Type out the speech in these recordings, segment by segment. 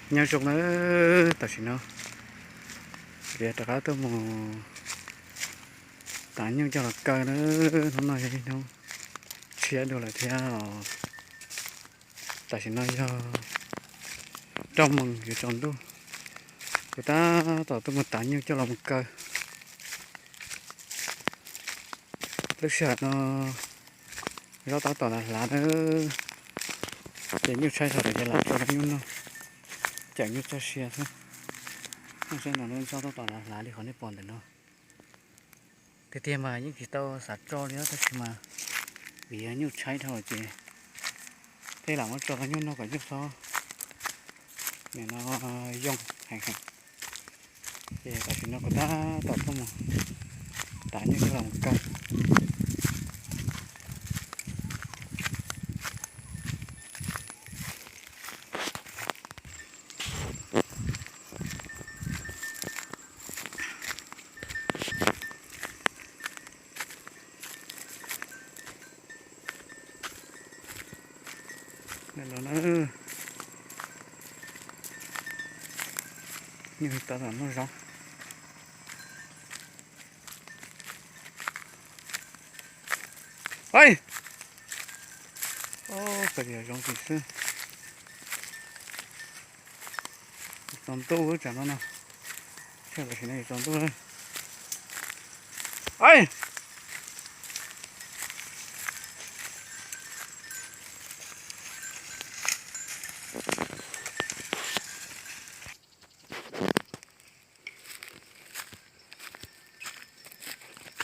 Nyob zoo nawb, tam sim no kuv yuav rov qab tuaj mus tav nyuj coj los kaw nawb. Hnub no yog ib hnub tshiab dua lawm thiab os. Tam sim no yog rau moos yuav tsaus ntuj, kuv tab tom tuaj mus tav nyuj coj los mus kaw. Lub sij hawm no zaub tab tom hlav hlav nawb, ces nyuj tshaib dhau lawm ces lam tso rau nyuj noj, cawm nyuj txoj sia xwb. Nyuj tshaib no zaub tab tom hlav hlav li qhov nej pom ntawm no. Tiag tiag mas yeej tsis tau xav tso li os, tab sis mas vim yog nyuj tshaib dhau lawm ces thiaj lam muab tso rau nyuj noj kom nyuj txhob nim no yoo heev heev. Ces tam sim no kuv tab tom tuaj mus tav nyuj coj los kaw. Nyuj tab tom noj zaub. Pais, peb yog zoo tim xwb. Tsaus ntuj tsam no no, tam sim no yuav tsaus ntuj lawm. Pais.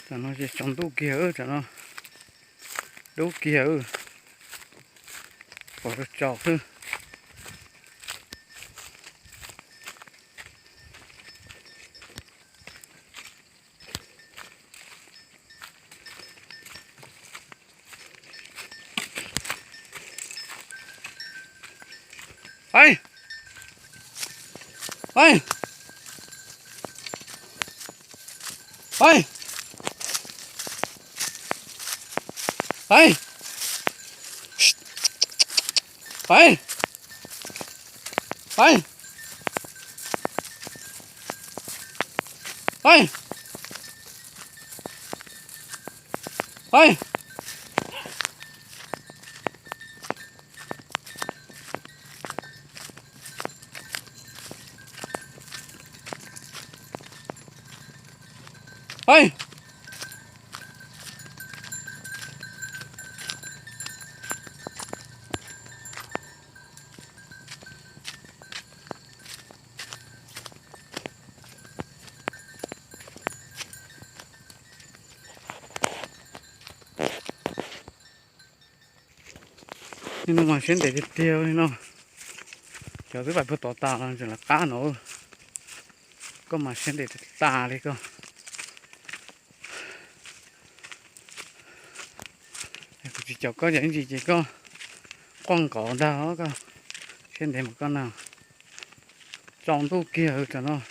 Tam no ces tsaus ntuj kiag, tam no dub kiag, pom tsaus xwb. Pais, pais, pais, pais, pais, pais, pais, pais. Pais. Nim no mas siab ntev tiag tiag li no. Cov twb pais puag tod tas los tseem lawv qab no. Koj mas siab ntev tas li koj. Kuv tsis caum koj ces ib ntsis ces koj quaj nkaus ntag os koj. Siab ntev mas koj na. Tsaus ntuj kiag tam no.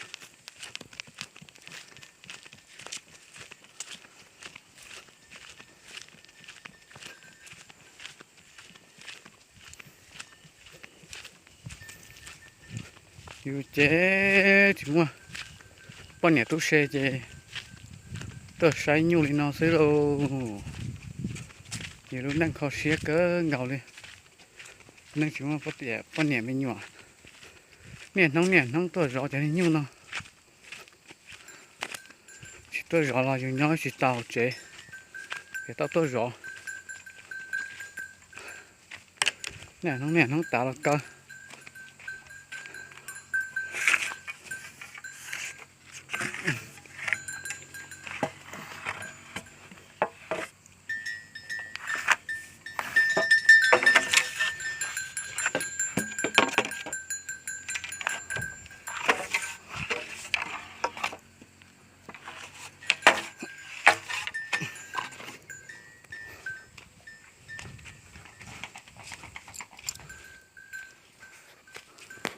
Yus ces tsis muaj poj niam tub se ces tuaj saib nyuj li no xwb lauj. Yus lub neej kho siab kawg nkaus li. Neej tsis muaj poj niam me nyuam, niaj hnub niaj hnub tuaj zov cov niag nyuj no. Tsis tuaj zov los yus nyob tsis tau hauv tsev, ces tau tuaj zov. Niaj hnub niaj hnub tav los kaw.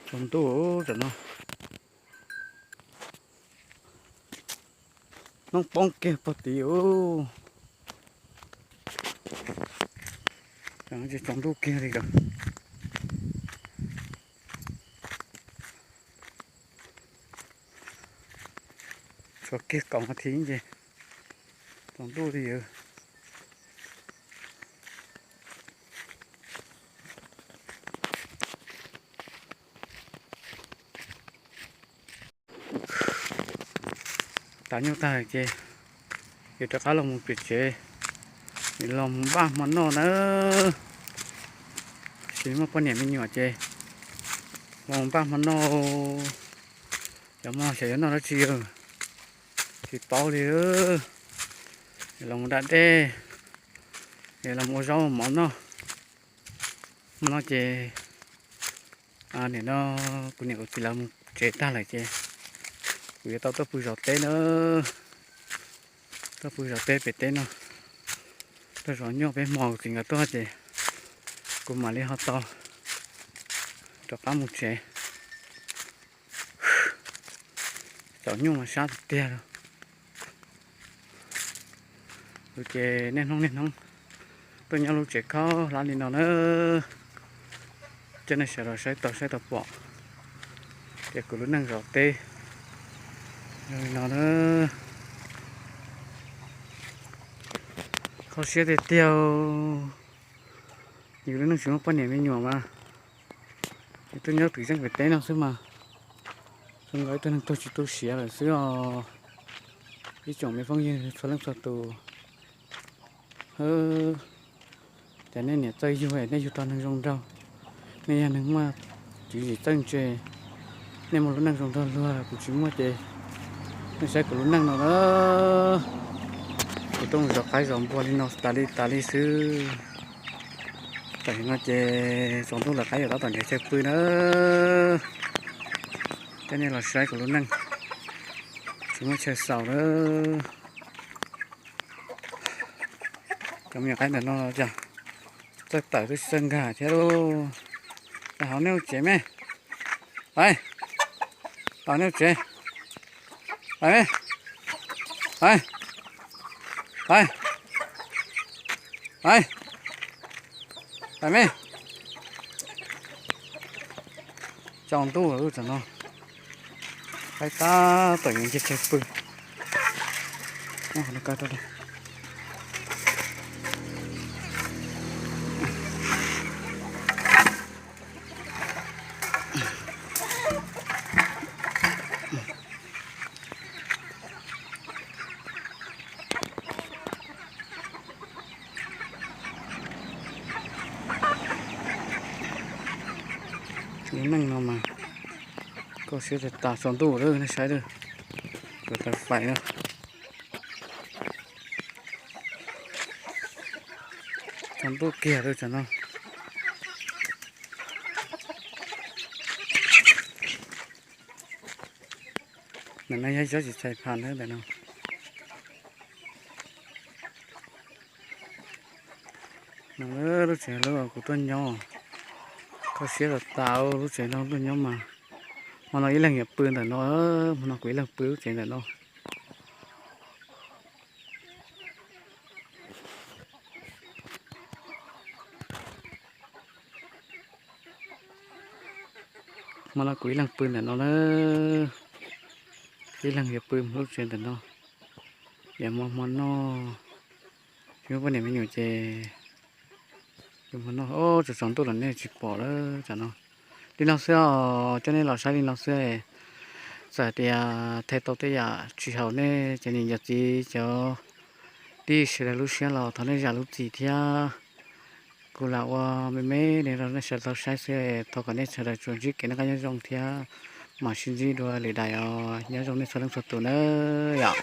Tsaus ntuj tam no. Hnub poob kiag puag tid ub. Tsaus ntuj kiag li ko. Kiag kaum nas this ces tsaus ntuj li os. Tav nyuj tag ces yuav rov qab los mus pem tsev, los mus npaj hmo noj nawb. Tsis muaj poj niam me nyuam ces los mus npaj hmo noj. Cov hmo xyov yuav noj dab tsi, tsis paub li. Los mus da dej, los mus ua zaub mov noj. Hmo no ces nim no kuv niam kuv txiv lawv mus tsev tag lawm ces kuv yuav tau tuaj pw zov teb na. Tuaj pw zov teb pem teb no, tuaj zov nyuj peb hmo, kuv txiv nkawd tuaj ces kuv mam li ho tau rov qab mus tsev. Tsaus nyuj mas sab tiag tiag. Kuv ces niaj hnub niaj hnub tuaj nyob lub tsev khaub hlab li no na, coj nej sawv daws saib tau saib tau pom tias kuv lub neej zov teb zoo li no na. Kho siab tiag tiag. Yus lub neej tsis muaj poj niam me nyuam mas yus tuaj nyob twm zeej pem teb no xwb mas zoo nkaus ib tug neeg tuag tsis tu siav lawm xwb os. Ib tsoom me phooj ywg txhua leej txhua tus, ces nej niam txawj yug, nej yug tau neeg zoo nraug, nej yog neeg muaj tswv yim txawj ntse, nej muaj lub neej zoo nraug luag, kuv tsis muaj ces nej saib kuv lub neej no na. Kuv tuaj mus zov qaib zov npua li no tas li tas li xwb. Tam sim no ces tsaus ntuj lawm, qaib yuav tab tom nrhiav chaw pw na. Coj nej los saib kuv lub neej tsis muaj chaw xaus na. Cov me nyuam qaib ntawm no cas txawj tawm twb tsis txawj nkag thiab lauj. Hauv nej lub tsev me, pais, hauv nej lub tsev, pais me, pais, pais, pais, pais me. Tsaus ntuj lawm tam no, qaib tab tom yuav nce chaw pw. Lub neej no mas kho siab tas tas, tsaus ntuj lawm nej saib, kuv taws fais na. Tsaus ntuj kiag lawm tam no. Ntawm no yog ib tsob txiv txhais phas ntawm no. No lub tsev lub kuv tuaj nyob, kho siab tas tas lub tsev no tuaj nyob mas. Hmo no ib leeg yuav pw ntawm no, hmo no kuv ib leeg pw lub tsev ntawm no. Hmo no kuv ib leeg pw ntawm no na, ib leeg yuav pw lub tsev ntawm no. Yog hmo no tsis muaj poj niam me nyuam ces yus hmo no, tsaus tsaus ntuj lawm nej tsis pom lawm tam no. Li no xwb os, coj nej los saib li no xwb. Txawm tias thaij tau tej yam tsis haum nej cov niam cov txiv cov tij sawv daws lub siab los thov nej zam lub txim thiab. Kuv lam ua me me li rau nej sawv daws tau saib xwb, thov kom nej sawv daws tsuas ntsib kev noj qab nyob zoo thiab mam sib ntsib dua lwm daim os. Nyob zoo nej txhua leej txhua tus nawb yom.